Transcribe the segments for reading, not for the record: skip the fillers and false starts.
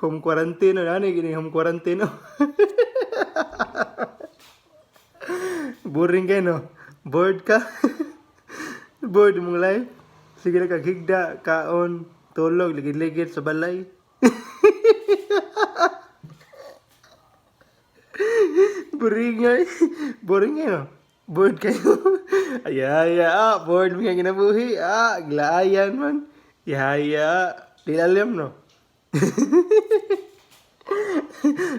Home quarantine na nani gini home quarantine. Oh. Boring kayo no? Bored ka? Bored mong life? Sige na kag higda, kaon, tulog, ligid-ligid sa balay. Boring nga eh. Boring nga no? Bored kayo. Ay, ay, ah, bored mo nga kinabuhi. Ah, glaayan man. Yaya, di alam no?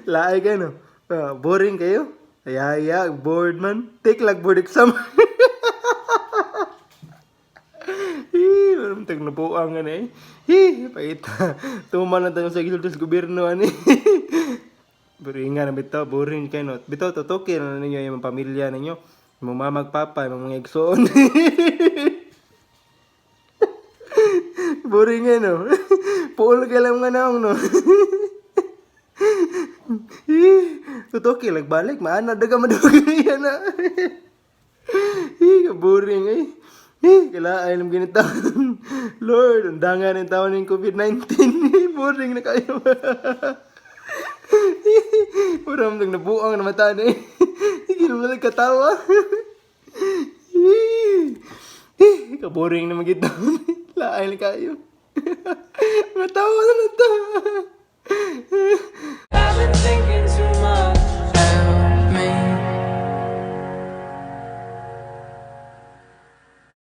Laay kayo no? Ah, boring kayo? Ay, ay, bored man. Take like board exam. Hi, walang tagnabuang nga na eh. Hi, paita. Tuman na tayo sa gisulti sa gobyerno ani. Boring nga na bitaw, boring kayo no. Bitaw tutukin na ninyo yung mga pamilya ninyo. Yung mga mama, papa, yung mga igsoon. Boring nga no. Puol ka lang nga naong no. Tutukin, lagbalik, maana, daga madugay yan na. Hi, boring eh. Eh, kailangan alam ganito. Lord, ang dangan ng taon ng COVID-19. Boring na kayo. Mura mo nabuang na mata na eh. Hindi naman nagkatawa. Eh, kaboring naman kita. Laay na kayo. Matawa na na ta. I've been thinking too much.